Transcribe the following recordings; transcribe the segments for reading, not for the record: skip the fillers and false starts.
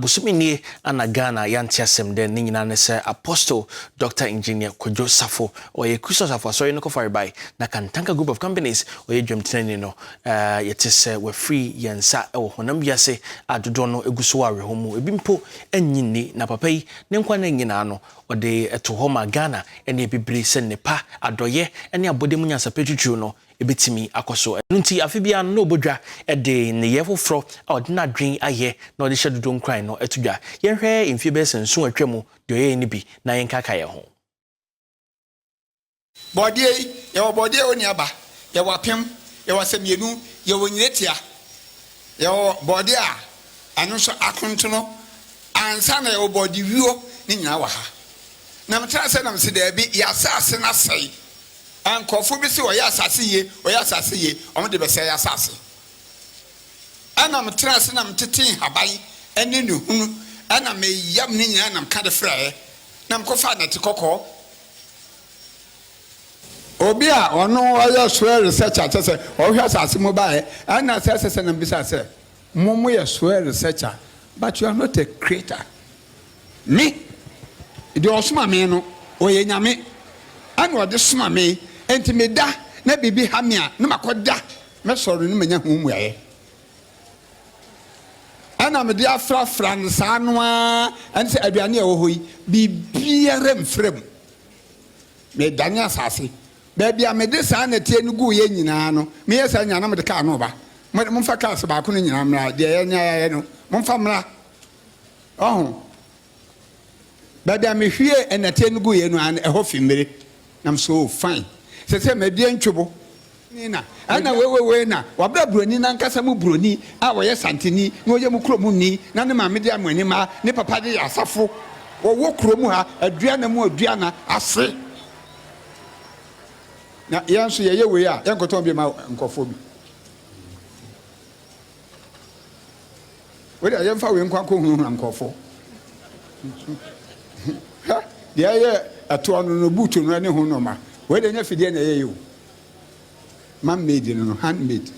Bosome nie ana Ghana yɛante asɛm dɛ ne nyinaa ne sɛ Apostle Doctor Engineer Kwadwo Safo ɔyɛ Kristo Asafo Asɔre no kɔfarebae na Kantanka Group of Companies ɔyɛ dwamtenani no yɛte sɛ wafiri yɛn nsa wɔ honam wiase a dodoɔ no gu so wɔ awerɛhoɔ mu ebi mpo nnye nni na papa yi ne nkwa nna nyinaa no ɔde to hɔ ma Ghana ne abibire sɛ nnepa, adɔyɛ ne abɔde mu nyansapɛ titiriw no bɛtumi akɔ so. Ɛno nti, afe biara no, na ɔbɔ dwa de nneyɛɛ foforɔ a ɔde n'adwene ayɛ na ɔde hyɛ dodoɔ nkuran no to dwa. Yɛnhwɛ mfeɛ bɛyɛ sɛ nson a atwa mu deɛ ɔyɛeɛ no bi na yɛnkaakae yɛn ho. Bɔɔdeɛ yi, yɛwɔ bɔɔdeɛ a ɔnni aba, yɛwɔ apem, yɛwɔ asɛmmienu, yɛwɔ nyiretia, yɛwɔ bɔɔdeɛ a ɛno nso akontono, ansa na yɛwɔ bɔɔde wuo, ne nyinaa wɔ ha. Na metra ase na mese daabi, yɛn asase no asɛe. Nkurɔfo bi se wɔyɛ asase yie, wɔyɛ asase yie, wɔn de bɛsɛe asase. Ɛna metra ase na metete nhaban ne ne hunu, ɛna meyam ne nyinaa na meka de frɛɛ, na mekɔfaa nɛte kɔkɔɔ. Obi a ɔno ɔyɛ soil researcher, kyerɛ sɛ ɔhwɛ asase mu baeɛ, ɛna sɛ ɛsɛ sɛ na mebisa sɛ, mo moyɛ soil researcher, but you are not a creator. Me, deɛ ɔsoma me no, ɔyɛ Nyame, ɛna ɔde soma me, enti meda na biribi ha me a, na makɔda, mɛsɔre no na manya ho mmuaeɛ. Ɛna mede afrafra no saa no ara, ɛne sɛ aduane a ɛwɔ hɔ yi, biribiara mfra mu. Medane asase. Baabi a mede saa nɛteɛ no guiɛ nyinaa no, meyɛ saa nyinaa na mede kaa no reba. Momfa cars baako no nyinaa mmra, deɛ yɛanya yɛayɛ no, momfa mmra. Ɔho, baabi a mehwiee nnɛteɛ no guiɛ no ara no, ɛhɔ fi mmire. Na me so, oh, fine. Sɛ sɛ mabie ntwebo. Ni na, ɛna wei wei wei na, wabra buroni no ankasa mu buroni a ɔyɛ Santini na ɔyɛ mu kurom ni, na ne maame de Amoanimaa, ne papa de yɛ Asafo. Wɔwɔ kurom ha, Aduana mu Aduana ase. Na yɛn nso yɛyɛ wei a, yɛnkɔtɔn bi ma nkurɔfoɔ bi. Wei deɛ yɛmfa wei nkɔ akɔhunahuna nkurɔfoɔ. Hwɛ deɛ ɛyɛ ɛtoɔ no no buutu no ne ho nneɛma. Wei deɛ nyɛ fidie na ɛyɛ yi o. Man made no no handmade.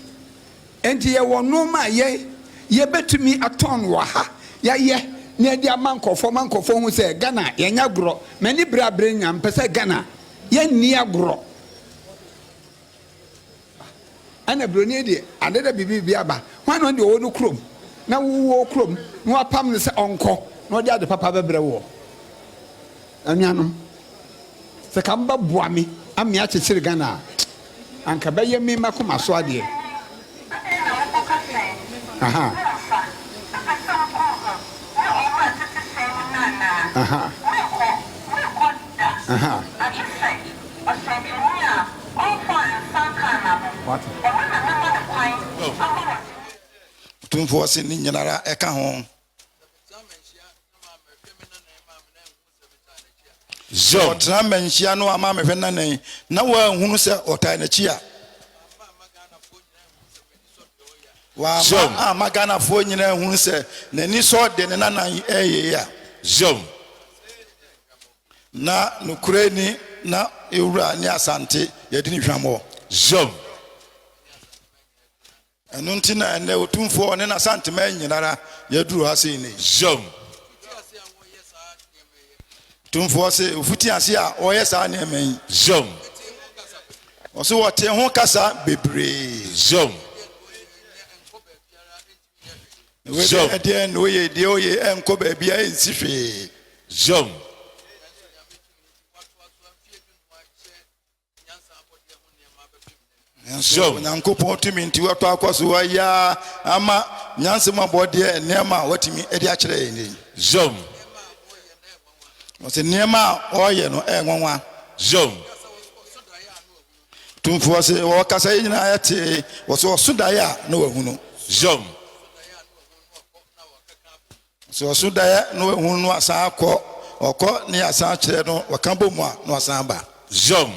Enti yɛwɔ nneɛma a yɛ yɛbɛtumi atɔn wɔ ha yɛayɛ na yɛde ama nkurɔfoɔ ma nkurɔfoɔ hu sɛ Ghana yɛnyɛ agorɔ. M'ani bere abere nya mpɛ sɛ Ghana yɛnni agorɔ. Ɛna broni deɛ ade dɛ biribi bi aba hwan na ɔno deɛ ɔwɔ no kurom na wo wɔ wo kurom na wapam no sɛ ɔnkɔ na ɔde ade papa bɛbrɛ woɔ. Anuanom sɛ ka mo bɛboa me ame akyekyere Ghana a anka bɛyɛ me makoma so adeɛ. Aha. Aha. Aha. Ɔsɛnkyerɛnni a ɔmfaa nsa nkaa n'ano, ɔno na mɛma no kwan ama wate me. Otumfoɔ se ne nyinara ɛka ho. Sɛ ɔtena mmanhyia no ama mehwɛ nanan na wanhunu sɛ ɔtae n'akyi a, wamma amma Ghanafoɔ nyinaa nhunu sɛ n'ani sɔ deɛ ne nanan ɛreyɛ yi a. Na nokorɛ ni na Ewura ne Asante yɛdi ne hwammɔ. Zom. Ɛno nti na ɛnnɛ Otumfoɔ ɔne n'Asanteman nyinara yɛaduru ha sei nnɛ yi. Zom. Otumfoɔ se ofiti ase a ɔreyɛ saa nneɛma yi. Zom. Ɔse wɔtee ho kasa bebree. Zom. Zom. Ɛdeɛn na oye deɛ oye ɛnkɔ baabi a ɛnsi hwee. Zom. Nanso Onyankopɔn tumi nti watɔ akɔ so ayɛ ama nyansa mu abɔdeɛ nneɛma a watumi de akyerɛ yɛn yi. Zom. Ɔsɛ nneɛma a ɔreyɛ no ɛyɛ nwanwa. Zom. Tumfoɔ se wɔkasa yi nyinaa yɛtee, wɔsɛ ɔso daeɛ a na wahunu. Zom. Sɛ ɔso daeɛ na wahunu no asan akɔ, ɔkɔ ne asan akyerɛ no, wɔka bɔ mu a na wasan aba. Zom.